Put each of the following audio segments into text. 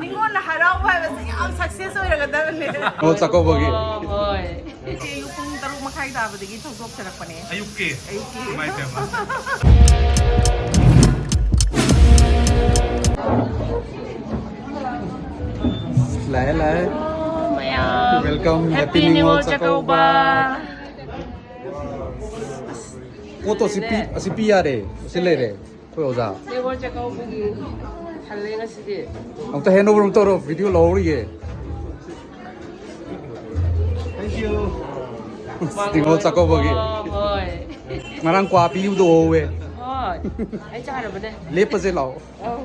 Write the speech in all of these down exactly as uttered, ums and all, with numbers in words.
ꯅꯤꯉꯣꯜꯅ ꯍꯔꯥꯎꯕ ꯍꯥꯏꯕꯁꯦ ꯌꯥꯝ ꯁꯛꯁꯦꯁ ꯑꯣꯏꯔꯒꯗꯕꯅꯦ꯫ ꯅꯤꯉꯣꯜ ꯆꯥꯛꯀꯧꯕꯒꯤ꯫ ꯑꯣ, ꯍꯣꯏ꯫ ꯉꯁꯤ ꯑꯌꯨꯛ ꯄꯨꯡ ꯇꯔꯨꯛ ꯃꯈꯥꯏ ꯇꯥꯕꯗꯒꯤ ꯊꯧꯗꯣꯛꯆꯔꯛꯄꯅꯦ꯫ ꯑꯌꯨꯛꯀꯤ? ꯑꯌꯨꯛꯀꯤ꯫ ꯏꯃꯥꯏ ꯄꯦꯝꯃ꯫ ꯂꯥꯛꯑꯦ, ꯂꯥꯛꯑꯦ꯫ ꯃꯌꯥꯝ꯫ Welcome, Happy ꯍꯦꯄꯤ ꯅꯤꯉꯣꯜ ꯅꯤꯉꯣꯜ ꯆꯥꯛꯀꯧꯕ꯫ ꯆꯥꯛꯀꯧꯕ꯫ ꯄꯣꯠꯇꯣ ꯑꯁꯤ ꯄꯤ-, ꯑꯁꯤ ꯄꯤ ꯌꯥꯔꯦ꯫ ꯑꯁꯤ ꯂꯩꯔꯦ꯫ ꯑꯩꯈꯣꯏ ꯑꯣꯖꯥ꯫ ꯅꯤꯉꯣꯜ ꯆꯥꯛꯀꯧꯕꯒꯤ ꯊꯜꯂꯦ ꯉꯁꯤꯗꯤ꯫ ꯑꯝꯇ hand over ꯑꯝꯇ ꯇꯧꯔꯣ, video ꯂꯧꯍꯧꯔꯤꯒꯦ꯫ Thank you꯫ ꯅꯤꯉꯣꯜ ꯆꯥꯛꯀꯧꯕꯒꯤ꯫ ꯍꯣꯏ꯫ ꯉꯔꯥꯡ ꯀ꯭ꯋꯥ ꯄꯤꯕꯗꯣ ꯎꯍꯧꯋꯦ꯫ ꯍꯣꯏ꯫ ꯑꯩ ꯆꯥꯔꯕꯅꯦ꯫ ꯂꯦꯞꯄꯁꯦ ꯂꯥꯛꯑꯣ꯫ ꯑꯧ꯫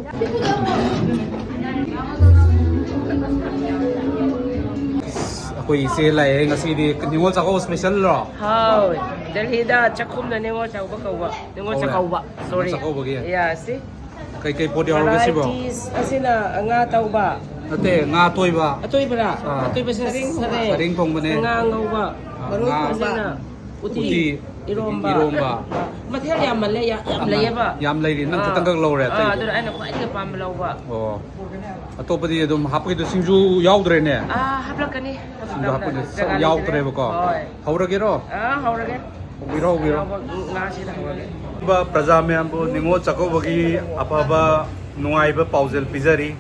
ꯑꯩꯈꯣꯏ ꯏꯆꯦ ꯂꯥꯛꯑꯦ ꯉꯁꯤꯗꯤ꯫ ꯅꯤꯉꯣꯜ ꯆꯥꯛꯀꯧꯕ special ꯂꯣ? ꯍꯣꯏ꯫ ꯗꯦꯜꯍꯤꯗ ꯆꯥꯛꯈꯨꯝꯗ ꯅꯤꯉꯣꯜ ꯆꯥꯛꯀꯧꯕ ꯀꯧꯕ꯫ ꯅꯤꯉꯣꯜ ꯍꯣꯏ꯫ ꯆꯥꯛꯀꯧꯕ꯫ ꯅꯤꯉꯣꯜ ꯆꯥꯛꯀꯧꯕꯒꯤ꯫ ꯌꯥ, ꯁꯤ꯫ ꯀꯩꯀꯩ ꯄꯣꯠ ꯌꯥꯎꯔꯒꯦ ꯁꯤꯕꯣ? Varieties ꯑꯁꯤꯅ ꯉꯥ ꯇꯧꯕ꯫ ꯅꯠꯇꯦ, ꯉꯥ ꯑꯇꯣꯏꯕ꯫ ꯑꯇꯣꯏꯕꯔꯥ? ꯑꯥ꯫ ꯑꯇꯣꯏꯕꯁꯤꯅ ꯁꯔꯦꯡ꯫ ꯁꯔꯦꯡ ꯊꯣꯡꯕꯅꯦ꯫ ꯉꯥ ꯉꯧꯕ꯫ ꯑꯥ, ꯃꯔꯣꯏ ꯉꯥ꯫ ꯊꯣꯡꯕ꯫ ꯑꯁꯤꯅ ꯎꯇꯤ꯫ ꯎꯇꯤ꯫ ꯏꯔꯣꯝꯕ꯫ ꯏꯔꯣꯝꯕ꯫ ꯃꯊꯦꯜ ꯌꯥꯝꯃꯜꯂꯦ, ꯌꯥ-, ꯌꯥꯝ ꯑꯥ, ꯂꯩꯌꯦꯕ꯫ ꯌꯥꯝ ꯂꯩꯔꯤ꯫ ꯅꯪ ꯑꯥ꯫ ꯈꯛꯇꯪꯈꯛ ꯂꯧꯔꯦ ꯑꯥ, ꯑꯇꯩꯗꯤ? ꯑꯗꯨꯅ ꯑꯩꯅ ꯈ꯭ꯋꯥꯏꯗꯒꯤ ꯑꯄꯥꯝꯕ ꯂꯧꯕ꯫ ꯑꯣ꯫ ꯑꯇꯣꯞꯄꯗꯤ ꯑꯗꯨꯝ ꯍꯥꯞꯄꯒꯤꯗꯣ ꯁꯤꯡꯖꯨ ꯌꯥꯎꯗ꯭ꯔꯦꯅꯦ? ꯑꯥ, ꯍꯥꯞꯂꯛꯀꯅꯤ꯫ ꯁꯤꯡꯖꯨ ꯍꯥꯞꯄꯒꯤꯗꯣ ꯖꯒꯥ ꯂꯩꯇ꯭ꯔꯦ꯫ ꯌꯥꯎꯗ꯭ꯔꯦꯕꯀꯣ? ꯍꯣꯏ꯫ ꯍꯧꯔꯒꯦꯔꯣ? ꯑꯥ, ꯍꯧꯔꯒꯦ꯫ ꯍꯧꯕꯤꯔꯣ, ꯍꯧꯕꯤꯔꯣ꯫ ꯑꯅꯧꯕ ꯉꯥꯁꯤꯗ ꯍꯧꯔꯒꯦ꯫ ꯄ꯭ꯔꯖꯥ ꯃꯌꯥꯝꯕꯨ ꯅꯤꯉꯣꯜ ꯆꯥꯛꯀꯧꯕꯒꯤ ꯑꯐꯕ ꯅꯨꯡꯉꯥꯏꯕ ꯄꯥꯎꯖꯦꯜ ꯄꯤꯖꯔꯤ꯫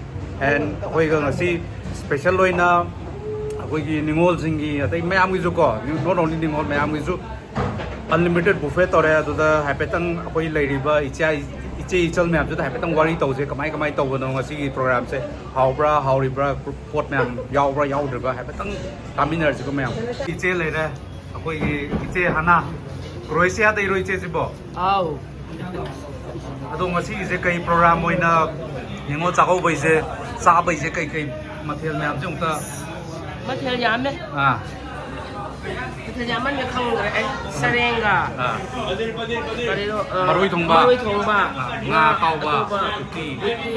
And ꯑꯩꯈꯣꯏꯒ ꯉꯁꯤ special ꯑꯣꯏꯅ ꯑꯩꯈꯣꯏꯒꯤ ꯅꯤꯉꯣꯜꯁꯤꯡꯒꯤ, ꯑꯇꯩ ꯃꯌꯥꯝꯒꯤꯁꯨꯀꯣ, not only ꯅꯤꯉꯣꯜ ꯃꯌꯥꯝꯒꯤꯁꯨ unlimited buffet ꯇꯧꯔꯦ꯫ ꯑꯗꯨꯗ ꯍꯥꯏꯐꯦꯠꯇꯪ ꯑꯩꯈꯣꯏ ꯂꯩꯔꯤꯕ ꯏꯆꯦ, ꯏꯆꯦ ꯏꯆꯜ ꯃꯌꯥꯝꯁꯤꯗ ꯍꯥꯏꯐꯦꯠꯇꯪ ꯋꯥꯔꯤ ꯇꯧꯁꯦ, ꯀꯃꯥꯏ ꯀꯃꯥꯏ ꯇꯧꯕꯅꯣ ꯉꯁꯤꯒꯤ programꯁꯦ, ꯍꯥꯎꯕ꯭ꯔꯥ ꯍꯥꯎꯔꯤꯕ꯭ꯔꯥ, ꯄꯣꯠ ꯃꯌꯥꯝ ꯌꯥꯎꯕ꯭ꯔꯥ ꯌꯥꯎꯗ꯭ꯔꯤꯕ꯭ꯔꯥ ꯍꯥꯏꯐꯦꯠꯇꯪ ꯇꯥꯃꯤꯟꯅꯔꯁꯤꯀꯣ ꯃꯌꯥꯝ꯫ ꯏꯆꯦ ꯂꯩꯔꯦ, ꯑꯩꯈꯣꯏꯒꯤ ꯏꯆꯦ ꯍꯅꯥ, ꯀ꯭ꯔꯣꯑꯦꯁꯤꯌꯥꯗꯩꯔꯣ ꯏꯆꯦꯁꯤꯕꯣ? ꯑꯥꯎ꯫ ꯑꯗꯣ ꯉꯁꯤꯒꯤꯁꯦ ꯀꯩ program ꯑꯣꯏꯅ, ꯅꯤꯉꯣꯜ ꯆꯥꯛꯀꯧꯕꯩꯁꯦ, ꯆꯥꯕꯩꯁꯦ ꯀꯩ ꯀꯩ ꯃꯊꯦꯜ ꯃꯌꯥꯝꯁꯦ ꯑꯃꯨꯛꯇ? ꯃꯊꯦꯜ ꯌꯥꯝꯃꯦ꯫ ꯑꯥ꯫ ꯃꯊꯦꯜ ꯌꯥꯝꯃꯟꯕꯩ ꯈꯪꯗ꯭ꯔꯦ ꯑꯩ꯫ ꯁꯔꯦꯡꯒ, ꯑꯥ꯫ ꯀꯔꯤꯅꯣ, ꯑ, ꯃꯔꯣꯏ ꯊꯣꯡꯕ꯫ ꯃꯔꯣꯏ ꯊꯣꯡꯕ, ꯑꯥ, ꯉꯥ ꯉꯥ ꯑꯇꯥꯎꯕ, ꯑꯇꯥꯎꯕ, ꯎꯇꯤ, ꯎꯇꯤ,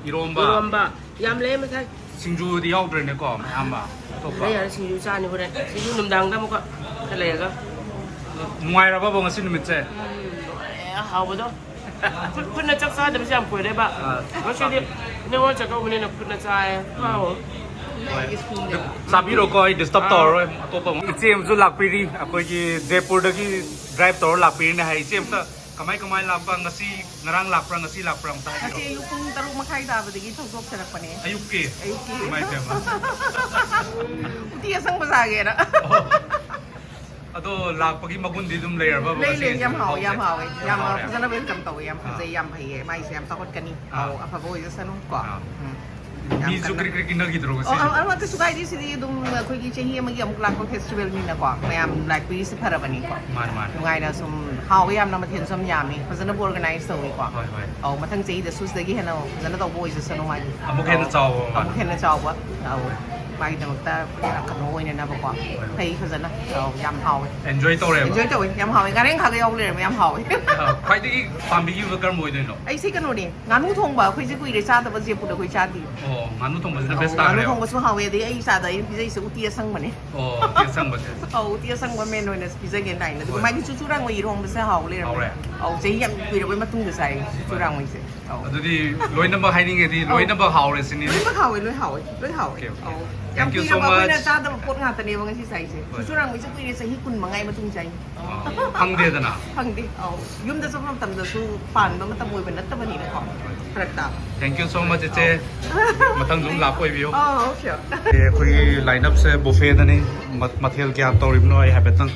ꯏꯔꯣꯝꯕ꯫ ꯏꯔꯣꯝꯕ꯫ ꯌꯥꯝ ꯂꯩ ꯃꯊꯦꯜ꯫ ꯁꯤꯡꯖꯨꯗꯤ ꯌꯥꯎꯗ꯭ꯔꯦꯅꯦꯀꯣ, ꯃꯌꯥꯝ ꯑꯃ ꯑꯇꯣꯞꯄ꯫ ꯌꯥꯔꯦ, ꯌꯥꯔꯦ, ꯁꯤꯡꯖꯨ ꯆꯥꯅꯤ ꯍꯣꯔꯦꯟ꯫ ꯁꯤꯡꯖꯨ ꯅꯨꯡꯗꯥꯡꯗ ꯑꯃꯨꯛꯀ ꯈꯔ ꯂꯩꯔꯒ꯫ ꯅꯨꯡꯉꯥꯏꯔꯕꯕ ꯉꯁꯤ ꯅꯨꯃꯤꯠꯁꯦ? ꯎꯝ, ꯂꯣꯏꯔꯦ, ꯍꯥꯎꯕꯗꯣ꯫ ꯈꯨꯠ ꯈꯨꯠꯅ ꯆꯥꯛ ꯆꯥꯗꯕꯁꯦ ꯌꯥꯝ ꯀꯨꯏꯔꯦꯕ꯫ ꯑꯥ꯫ ꯉꯁꯤꯗꯤ ꯅꯤꯉꯣꯜ ꯆꯥꯛꯀꯧꯕꯅꯤꯅ ꯈꯨꯠꯅ ꯆꯥꯏꯌꯦ꯫ ꯍꯥꯎ꯫ ꯆꯥꯕꯤꯔꯣꯀꯣ, ꯑꯩ ꯗꯤꯁꯇꯔꯕ ꯇꯧꯔꯔꯣꯏ꯫ ꯑꯇꯣꯞꯄ ꯑꯃꯨꯛ ꯏꯆꯦ ꯑꯃꯁꯨ ꯂꯥꯛꯄꯤꯔꯤ, ꯑꯩꯈꯣꯏꯒꯤ ꯖꯦꯄꯨꯔꯗꯒꯤ ꯗ꯭ꯔꯥꯏꯚ ꯇꯧꯔ ꯂꯥꯛꯄꯤꯔꯤꯅꯦ ꯍꯥꯏ꯫ ꯏꯆꯦ ꯑꯝꯇ ꯀꯃꯥꯏ ꯀꯃꯥꯏ ꯂꯥꯛꯄ, ꯉꯁꯤ ꯉꯔꯥꯡ ꯂꯥꯛꯄ꯭ꯔꯥ, ꯉꯁꯤ ꯂꯥꯛꯄ꯭ꯔꯥ ꯑꯝꯇ ꯉꯁꯤ ꯍꯥꯏꯕꯤꯔꯛꯑꯣ꯫ ꯑꯌꯨꯛ ꯄꯨꯡ ꯇꯔꯨꯛ ꯃꯈꯥꯏ ꯇꯥꯕꯗꯒꯤ ꯊꯧꯗꯣꯛꯆꯔꯛꯄꯅꯦ꯫ ꯑꯌꯨꯛꯀꯤ? ꯑꯌꯨꯛꯀꯤ꯫ ꯏꯃꯥꯏ ꯄꯦꯝꯃ꯫ ꯎꯇꯤ ꯑꯁꯪꯕ ꯆꯥꯒꯦꯅ꯫ ꯑꯗꯣ ꯂꯥꯛꯄꯒꯤ ꯃꯒꯨꯟꯗꯤ ꯑꯗꯨꯝ ꯂꯩꯔꯕ? ꯂꯩ ꯂꯩ꯫ ꯌꯥꯝ ꯍꯥꯎꯋꯦ, ꯌꯥꯝ ꯍꯥꯎꯋꯦ꯫ ꯌꯥꯝ ꯐꯖꯅ ꯋꯦꯜꯀꯝ ꯇꯧꯋꯦ꯫ ꯌꯥꯝ ꯐꯖꯩ, ꯌꯥꯝ ꯐꯩꯌꯦ꯫ ꯃꯥꯏꯁꯦ ꯌꯥꯝ ꯆꯥꯎꯈꯠꯀꯅꯤ꯫ ꯑꯥ꯫ ꯑꯧ, ꯑꯐꯕ ꯑꯣꯏꯖꯁꯅꯨ ꯀꯣ꯫ ꯑꯥ꯫ ꯎꯝ꯫ ꯌꯥꯝ ꯃꯤꯁꯨ ꯀꯟꯅ ꯀ꯭ꯔꯤꯛ ꯀ꯭ꯔꯤꯛ ꯏꯟꯅꯈꯤꯗ꯭ꯔꯣ ꯑꯣ, ꯉꯁꯤꯗꯤ? ꯑ- ꯑ- ꯅꯠꯇꯦ, ꯁꯨꯒꯥꯏꯗꯤ ꯁꯤꯗꯤ ꯑꯗꯨꯝ ꯑꯩꯈꯣꯏꯒꯤ ꯆꯍꯤ ꯑꯃꯒꯤ ꯑꯃꯨꯛ ꯂꯥꯛꯄ ꯐꯦꯁꯇꯤꯚꯦꯜꯅꯤꯅꯀꯣ, ꯃꯌꯥꯝ ꯂꯥꯛꯄꯤꯔꯤꯁꯦ ꯐꯔꯕꯅꯤꯀꯣ꯫ ꯃꯥꯅꯤ, ꯃꯥꯅꯤ꯫ ꯅꯨꯡꯉꯥꯏꯅ ꯁꯨꯝ ꯍꯥꯎꯋꯦ ꯌꯥꯝꯅ, ꯃꯊꯦꯜꯁꯨ ꯌꯥꯝ ꯌꯥꯝꯃꯤ, ꯐꯖꯅꯕꯨ ꯑꯣꯔꯒꯅꯥꯏꯖ ꯇꯧꯋꯤꯀꯣ꯫ ꯍꯣꯏ, ꯍꯣꯏ꯫ ꯑꯧ, ꯃꯊꯪ ꯆꯍꯤꯗꯁꯨ ꯁꯤꯗꯒꯤ ꯍꯦꯟꯅ ꯐꯖꯅ ꯇꯧꯕ ꯑꯣꯏꯖꯁꯅꯨ ꯃꯥꯒꯤ꯫ ꯑꯃꯨꯛ ꯍꯦꯟꯅ ꯑꯧ, ꯆꯥꯎꯕ ꯑꯃꯨꯛ ꯃꯥꯜꯂꯦ꯫ ꯍꯦꯟꯅ ꯆꯥꯎꯕ꯫ ꯑꯧ, ꯃꯥꯒꯤꯗꯃꯛꯇ ꯀꯩꯅꯣ ꯑꯣꯏꯅꯅꯕꯀꯣ꯫ ꯐꯩ ꯐꯖꯅ꯫ ꯑꯧ, ꯌꯥꯝ ꯍꯥꯎꯋꯦ꯫ ꯑꯦꯟꯖꯣꯏ ꯇꯧꯔꯦꯕ꯫ ꯑꯦꯟꯖꯣꯏ ꯇꯧꯋꯦ, ꯌꯥꯝ ꯍꯥꯎꯋꯦ꯫ ꯉꯥꯔꯦꯟ ꯈꯥꯒ ꯌꯥꯎ ꯂꯩꯔꯝꯃꯦ, ꯌꯥꯝ ꯍꯥꯎꯋꯦ꯫ ꯑ, ꯈ꯭ꯋꯥꯏꯗꯒꯤ ꯄꯥꯝꯕꯤꯈꯤꯕ ꯀꯔꯝꯕ ꯑꯣꯏꯗꯣꯏꯅꯣ? ꯑꯩꯁꯦ ꯀꯩꯅꯣꯅꯦ, ꯉꯥꯅꯨ ꯊꯣꯡꯕ ꯑꯩꯈꯣꯏꯁꯦ ꯀꯨꯏꯔꯦ ꯆꯥꯗꯕ, ꯖꯦꯄꯨꯔꯗ ꯑꯩꯈꯣꯏ ꯆꯥꯗꯦ꯫ ꯑꯣ, ꯉꯥꯅꯨ ꯊꯣꯡꯕꯁꯤꯅ ꯑꯧ, ꯕꯦꯁ ꯉꯥꯅꯨ ꯇꯥꯈ꯭ꯔꯦꯕ꯫ ꯊꯣꯡꯕꯁꯨ ꯍꯥꯎꯋꯦ, ꯑꯗꯩ ꯑꯩ ꯏꯆꯥꯗ ꯑꯩꯅ ꯄꯤꯖꯩꯁꯦ ꯎꯇꯤ ꯑꯁꯪꯕꯅꯦ꯫ ꯑꯣ, ꯎꯇꯤ ꯑꯁꯪꯕꯁꯦ꯫ ꯑꯧ, ꯎꯇꯤ ꯑꯁꯪꯕ ꯃꯦꯟ ꯑꯣꯏꯅ ꯄꯤꯖꯒꯦꯅ ꯇꯥꯏꯅ꯫ ꯑꯗꯨꯒ ꯍꯣꯏ꯫ ꯃꯥꯒꯤ ꯆꯨꯆꯨꯔꯥꯡꯃꯩ ꯏꯔꯣꯝꯕꯁꯦ ꯍꯥꯎ ꯂꯩꯔꯝꯃꯦ꯫ ꯍꯥꯎꯔꯦ꯫ ꯑꯧ, ꯆꯍꯤ ꯌꯥꯝ ꯀꯨꯏꯔꯕꯩ ꯃꯇꯨꯡꯗ ꯆꯥꯏ ꯆꯨꯆꯨꯔꯥꯡꯃꯩꯁꯦ꯫ ꯑꯧ꯫ ꯑꯗꯨꯗꯤ ꯂꯣꯏꯅꯃꯛ ꯍꯥꯏꯅꯤꯡꯉꯗꯤ ꯂꯣꯏꯅꯃꯛ ꯍꯥꯎꯔꯦ ꯁꯤꯅꯤ꯫ ꯂꯣꯏꯅꯃꯛ ꯍꯥꯎꯋꯦ, ꯂꯣꯏ ꯍꯥꯎꯋꯦ, ꯂꯣꯏ ꯍꯥꯎꯋꯦ꯫ Okay, okay. ꯑꯧ꯫ Thank ꯌꯥꯝ you so ꯀꯨꯏꯔꯕ ꯑꯩꯈꯣꯏꯅ much. ꯆꯥꯗꯕ ꯄꯣꯠ ꯉꯥꯛꯇꯅꯦꯕ ꯉꯁꯤ ꯆꯥꯏꯁꯦ꯫ ꯍꯣꯏ꯫ ꯆꯨꯆꯨꯔꯥꯡꯃꯩꯁꯦ ꯀꯨꯏꯔꯦ, ꯆꯍꯤ ꯀꯨꯟ ꯃꯉꯥꯒꯤ ꯃꯇꯨꯡ ꯆꯥꯏ꯫ ꯑ, ꯐꯪꯗꯦꯗꯅ꯫ ꯐꯪꯗꯦ꯫ ꯑꯧ꯫ ꯌꯨꯝꯗ ꯆꯠꯄ ꯃꯇꯝꯗꯁꯨ ꯄꯥꯟꯕ ꯃꯇꯝ ꯑꯣꯏꯕ ꯅꯠꯇꯕꯅꯤꯅꯀꯣ꯫ ꯐꯔꯛ ꯇꯥꯕ꯫ Thank you so much, ꯏꯆꯦ꯫ ꯃꯊꯪꯁꯨ ꯑꯗꯨꯝ ꯂꯥꯛꯄ ꯑꯣꯏꯕꯤꯌꯨ꯫ ꯑꯧ, sure꯫ ꯑꯩꯈꯣꯏꯒꯤ ꯂꯥꯏꯟ ꯑꯞꯁꯦ ꯕꯨꯐꯦꯗꯅꯤ꯫ ꯃ-, ꯃꯊꯦꯜ ꯀꯌꯥ ꯇꯧꯔꯤꯕꯅꯣ ꯑꯩ ꯍꯥꯏꯐꯦꯠꯇꯪ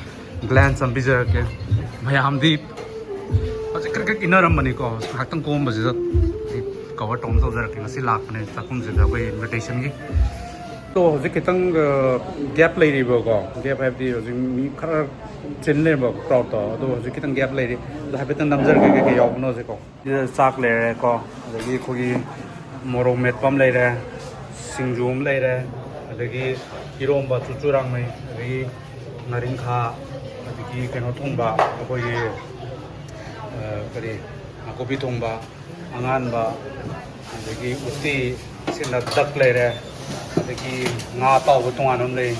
ꯒ꯭ꯂꯥꯟꯁ ꯑꯃ ꯄꯤꯖꯔꯛꯀꯦ꯫ ꯃꯌꯥꯝꯗꯤ ꯍꯧꯖꯤꯛ ꯀ꯭ꯔꯤꯛ ꯀ꯭ꯔꯤꯛ ꯏꯟꯅꯔꯝꯕꯅꯤꯀꯣ꯫ ꯉꯥꯏꯍꯥꯛꯇꯪ ꯀꯣꯝꯕꯁꯤꯗ ꯑꯩ ꯀꯣꯚꯔ ꯇꯧꯅ ꯇꯧꯖꯔꯛꯀꯦ꯫ ꯉꯁꯤ ꯂꯥꯛꯄꯅꯦ ꯆꯥꯛꯈꯨꯝꯁꯤꯗ ꯑꯩꯈꯣꯏ ꯏꯟꯚꯤꯇꯦꯁꯟꯒꯤ꯫ ꯑꯗꯣ ꯍꯧꯖꯤꯛ ꯈꯤꯇꯪ, ꯑ, ꯒꯦꯞ ꯂꯩꯔꯤꯕꯀꯣ꯫ ꯒꯦꯞ ꯍꯥꯏꯕꯗꯤ ꯍꯧꯖꯤꯛ ꯃꯤ ꯈꯔ ꯆꯤꯟ ꯂꯩꯔꯝꯕ ꯀ꯭ꯔꯥꯎꯗꯇꯣ꯫ ꯑꯗꯣ ꯍꯧꯖꯤꯛ ꯈꯤꯇꯪ ꯒꯦꯞ ꯂꯩꯔꯤ꯫ ꯑꯗꯣ ꯍꯥꯏꯐꯦꯠꯇꯪ ꯅꯝꯖꯔꯛꯀꯦ ꯀꯩ ꯀꯩ ꯌꯥꯎꯕꯅꯣꯁꯦꯀꯣ꯫ ꯁꯤꯗ ꯆꯥꯛ ꯂꯩꯔꯦꯀꯣ, ꯑꯗꯒꯤ ꯑꯩꯈꯣꯏꯒꯤ ꯃꯣꯔꯣꯛ ꯃꯦꯠꯄ ꯑꯃ ꯂꯩꯔꯦ, ꯁꯤꯡꯖꯨ ꯑꯃ ꯂꯩꯔꯦ, ꯑꯗꯒꯤ ꯏꯔꯣꯝꯕ ꯆꯨꯆꯨꯔꯥꯡꯃꯩ, ꯑꯗꯒꯤ ꯉꯥꯔꯤꯡꯈꯥ, ꯑꯗꯒꯤ ꯀꯩꯅꯣ ꯊꯣꯡꯕ, ꯑꯩꯈꯣꯏꯒꯤ, ꯑ, ꯀꯔꯤ, ꯅꯥꯀꯨꯞꯄꯤ ꯊꯣꯡꯕ, ꯑꯉꯥꯟꯕ, ꯑꯗꯒꯤ ꯎꯇꯤ, ꯁꯤꯅ ꯗꯛ ꯂꯩꯔꯦ, ꯑꯗꯒꯤ ꯉꯥ ꯑꯇꯥꯎꯕ ꯇꯣꯉꯥꯟꯅ ꯑꯃ ꯂꯩ,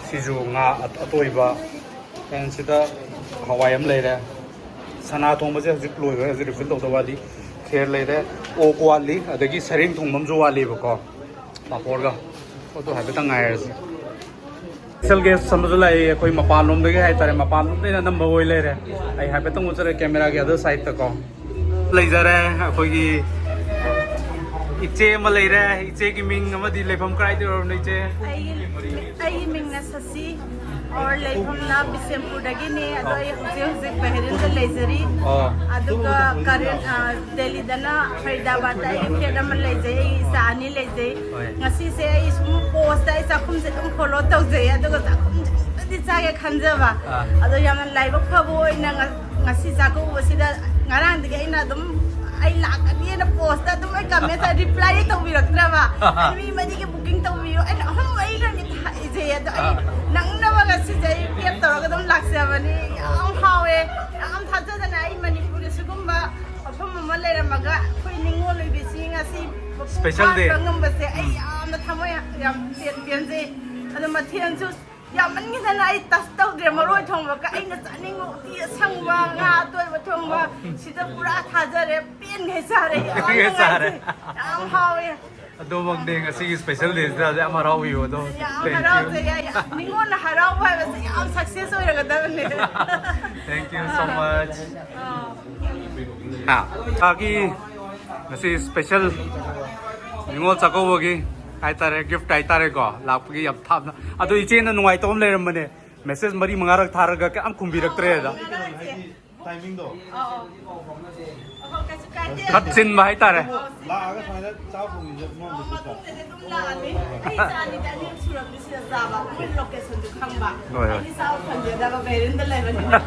ꯁꯤꯁꯨ ꯉꯥ ꯑꯇꯣꯏꯕ, ꯑꯦꯟ ꯁꯤꯗ ꯍꯋꯥꯏ ꯑꯃ ꯂꯩꯔꯦ, ꯁꯅꯥ ꯊꯣꯡꯕꯁꯦ ꯍꯧꯖꯤꯛ ꯂꯣꯏꯈ꯭ꯔꯦ, ꯍꯧꯖꯤꯛ refill ꯇꯧꯗꯧ ꯋꯥꯠꯂꯤ꯫ ꯈꯦꯔ ꯂꯩꯔꯦ, ꯑꯣꯛ ꯋꯥꯠꯂꯤ, ꯑꯗꯒꯤ ꯁꯔꯦꯡ ꯊꯣꯡꯕ ꯑꯃꯁꯨ ꯋꯥꯠꯂꯤꯕꯀꯣ, ꯄꯥꯐꯣꯔꯒ꯫ ꯑꯗꯨ ꯍꯥꯏꯐꯦꯠꯇꯪ ꯉꯥꯏꯔꯁꯤ꯫ Special guest ꯑꯃꯁꯨ ꯂꯥꯛꯏ, ꯑꯩꯈꯣꯏ ꯃꯄꯥꯟꯂꯣꯝꯗꯒꯤ ꯍꯥꯏꯇꯥꯔꯦ, ꯃꯄꯥꯟꯂꯣꯝꯗꯒꯤ ꯑꯅꯝꯕ ꯑꯣꯏ ꯂꯩꯔꯦ꯫ ꯑꯩ ꯍꯥꯏꯐꯦꯠꯇꯪ ꯎꯠꯆꯔꯦ camera ꯒꯤ other side ꯀꯣ꯫ ꯂꯩꯖꯔꯦ ꯑꯩꯈꯣꯏꯒꯤ ꯏꯆꯦ ꯑꯃ ꯂꯩꯔꯦ꯫ ꯏꯆꯦꯒꯤ ꯃꯤꯡ ꯑꯃꯗꯤ ꯂꯩꯐꯝ ꯀꯗꯥꯏꯗ ꯑꯣꯏꯔꯕꯅꯣ, ꯏꯆꯦ? ꯑꯩꯒꯤ ꯑꯩꯒꯤ ꯃꯤꯡꯅ ꯁꯁꯤ, ꯑꯣꯔ ꯂꯩꯐꯝꯅ ꯕꯤꯁꯦꯝꯄꯨꯔꯗꯒꯤꯅꯤ, ꯑꯗꯣ ꯑꯩ ꯍꯧꯖꯤꯛ ꯍꯧꯖꯤꯛ ꯕꯍꯔꯤꯟꯗ ꯂꯩꯖꯔꯤ꯫ ꯑꯣ꯫ ꯑꯗꯨꯒ ꯀꯔꯦꯟ ꯑ, ꯗꯦꯜꯂꯤꯗꯅ ꯐꯔꯤꯗꯥꯕꯥꯗꯇ ꯑꯩꯒꯤ ꯐ꯭ꯂꯦꯠ ꯑꯃ ꯂꯩꯖꯩ, ꯑꯩꯒꯤ ꯏꯆꯥ ꯑꯅꯤ ꯂꯩꯖꯩ꯫ ꯍꯣꯏ꯫ ꯉꯁꯤꯁꯦ ꯑꯩ ꯁꯨꯝ ꯄꯣꯁꯇ ꯑꯩ ꯆꯥꯛꯈꯨꯝꯁꯦ ꯑꯗꯨꯝ ꯐꯣꯂꯣ ꯇꯧꯖꯩ, ꯑꯗꯨꯒ ꯆꯥꯛꯈꯨꯝꯁꯦ ꯑꯝꯇꯗꯤ ꯆꯥꯒꯦ ꯈꯟꯖꯕ꯫ ꯑꯥ꯫ ꯑꯗꯣ ꯌꯥꯝꯅ ꯂꯥꯏꯕꯛ ꯐꯕ ꯑꯣꯏꯅ ꯉ- ꯉꯁꯤ ꯆꯥꯛꯀꯧꯕꯁꯤꯗ ꯉꯔꯥꯡꯗꯒꯤ ꯑꯩꯅ ꯑꯗꯨꯝ ꯑꯩ ꯂꯥꯛꯀꯅꯤꯅ ꯄꯣꯁꯇ ꯑꯗꯨꯝ ꯑꯩ ꯀꯃꯦꯟꯇ ꯔꯤꯄ꯭ꯂꯥꯏ ꯇꯧꯕꯤꯔꯛꯇ꯭ꯔꯕ꯫ ꯑꯩ ꯃꯤ ꯃꯔꯤꯒꯤ ꯕꯨꯀꯤꯡ ꯇꯧꯕꯤꯌꯨ, ꯑꯩꯅ ꯑꯍꯨꯝ ꯃꯔꯤꯗꯅꯤ ꯊꯥꯛꯏꯁꯦ, ꯑꯗꯣ ꯑꯩ ꯅꯪꯅꯕ ꯉꯁꯤꯁꯦ ꯑꯩ ꯄꯦꯛ ꯇꯧꯔꯒ ꯑꯗꯨꯝ ꯂꯥꯛꯆꯕꯅꯤ꯫ ꯌꯥꯝ ꯍꯥꯎꯋꯦ, ꯌꯥꯝ ꯊꯥꯖꯗꯅ ꯑꯩ ꯃꯅꯤꯄꯨꯔꯗ ꯁꯤꯒꯨꯝꯕ ꯃꯐꯝ ꯑꯃ ꯂꯩꯔꯝꯃꯒ ꯑꯩꯈꯣꯏ ꯅꯤꯉꯣꯜ ꯑꯣꯏꯕꯤꯁꯤ ꯉꯁꯤ ꯃꯄꯨꯡ ꯏꯁꯄꯦꯁꯦꯜ ꯗꯦ꯫ ꯐꯥꯍꯟꯕ ꯉꯝꯕꯁꯦ ꯑꯩ ꯌꯥꯝꯅ ꯊꯃꯣꯏ ꯌꯥꯝ ꯄꯦꯟ ꯄꯦꯟꯖꯩ꯫ ꯑꯗꯣ ꯃꯊꯦꯜꯁꯨ ꯌꯥꯝꯃꯟꯈꯤꯗꯅ ꯑꯩ ꯇꯁ ꯇꯧꯗ꯭ꯔꯦ꯫ ꯃꯔꯣꯏ ꯊꯣꯡꯕꯒ ꯑꯩꯅ ꯆꯥꯅꯤꯡꯕ ꯎꯇꯤ ꯑꯁꯪꯕ, ꯉꯥ ꯑꯇꯣꯏꯕ ꯊꯣꯡꯕ, ꯁꯤꯗ ꯄꯨꯔꯥ ꯊꯥꯖꯔꯦ꯫ ꯄꯦꯟꯈꯩ ꯆꯥꯔꯦ, ꯌꯥꯝ ꯄꯦꯟꯈꯩ ꯆꯥꯔꯦ꯫ ꯅꯨꯡꯉꯥꯏꯖꯩ꯫ ꯌꯥꯝ ꯍꯥꯎꯋꯦ꯫ ꯑꯗꯨꯃꯛꯅꯦ ꯉꯁꯤꯒꯤ ꯏꯁꯄꯦꯁꯦꯜ ꯗꯦꯁꯤꯗ ꯌꯥꯝ ꯍꯔꯥꯎꯕꯤꯌꯨ ꯑꯗꯣ꯫ ꯌꯥꯝ ꯍꯔꯥꯎꯖꯩ꯫ ꯌꯥꯏ, ꯅꯤꯉꯣꯜꯅ ꯍꯔꯥꯎꯕ ꯍꯥꯏꯕꯁꯦ ꯌꯥꯝ ꯁꯛꯁꯦꯁ ꯑꯣꯏꯔꯒꯗꯕꯅꯦ꯫ Thank you so much. ꯑꯥ꯫ ꯍꯥ꯫ ꯀꯥꯒꯤ ꯉꯁꯤ ꯏꯁꯄꯦꯁꯦꯜ ꯅꯤꯉꯣꯜ ꯆꯥꯛꯀꯧꯕꯒꯤ ꯍꯥꯏꯇꯥꯔꯦ, ꯒꯤꯐ ꯍꯥꯏꯇꯥꯔꯦꯀꯣ, ꯂꯥꯛꯄꯒꯤ ꯌꯥꯝ ꯊꯥꯞꯅ꯫ ꯑꯗꯣ ꯏꯆꯦꯅ ꯅꯨꯡꯉꯥꯏꯇꯕ ꯑꯃ ꯂꯩꯔꯝꯕꯅꯦ, ꯃꯦꯁꯦꯖ ꯃꯔꯤ ꯃꯉꯥꯔꯛ ꯊꯥꯔꯒ ꯀꯌꯥꯝ ꯈꯨꯝꯕꯤꯔꯛꯇ꯭ꯔꯦꯗ꯫ ꯍꯥꯏꯗꯤ ꯇꯥꯏꯃꯤꯡꯗꯣ꯫ ꯑꯣ, ꯑꯣ, ꯀꯩꯁꯨ ꯀꯥꯏꯗꯦ꯫ ꯈꯠ ꯆꯤꯟꯕ ꯍꯥꯏꯇꯥꯔꯦ꯫ ꯂꯥꯛꯑꯒ ꯁꯨꯃꯥꯏꯅ ꯆꯥꯕ ꯐꯪꯉꯤꯁꯦ ꯑꯃꯔꯣꯝꯗ ꯐꯠꯇ꯭ꯔꯥ? ꯃꯇꯨꯡꯗꯗꯤ ꯑꯗꯨꯝ ꯂꯥꯛꯑꯅꯤ꯫ ꯑꯩ ꯏꯆꯥ ꯑꯅꯤꯗꯤ ꯑꯅꯤꯔꯛ ꯁꯨꯔꯕꯅꯤ ꯁꯤꯗ ꯆꯥꯕ꯫ ꯃꯣꯏ ꯂꯣꯀꯦꯁꯟꯁꯨ ꯈꯪꯕ꯫ ꯍꯣꯏ, ꯍꯣꯏ꯫ ꯑꯩꯗꯤ ꯆꯥꯕ ꯐꯪꯖꯗꯕ ꯕꯦꯔꯤꯟꯗ ꯂꯩꯕꯅꯤꯅ꯫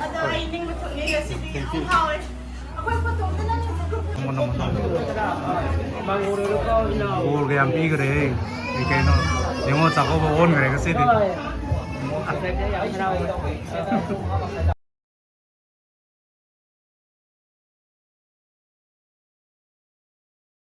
ꯑꯗꯣ ꯑꯩ ꯅꯤꯡꯕ ꯊꯨꯡꯉꯦ ꯉꯁꯤꯗꯤ ꯌꯥꯝ ꯍꯥꯎꯋꯦ꯫ ꯑꯩꯈꯣꯏ ꯐꯣꯇꯣꯗ ꯅꯪꯒꯤꯁꯦ ꯒ꯭ꯔꯨꯞ ꯐꯣꯇꯣ꯫ ꯅꯣꯡꯃ, ꯅꯣꯡꯃ, ꯅꯣꯡꯃ꯫ ꯕꯣꯔꯒ ꯌꯥꯝ ꯄꯤꯈ꯭ꯔꯦ꯫ ꯀꯩ ꯀꯩꯅꯣ ꯅꯤꯉꯣꯜ ꯆꯥꯛꯀꯧꯕ ꯑꯣꯟꯈ꯭ꯔꯦ ꯉꯁꯤꯗꯤ꯫ ꯍꯣꯏ꯫ ꯌꯥꯝ ꯍꯔꯥꯎꯋꯦ꯫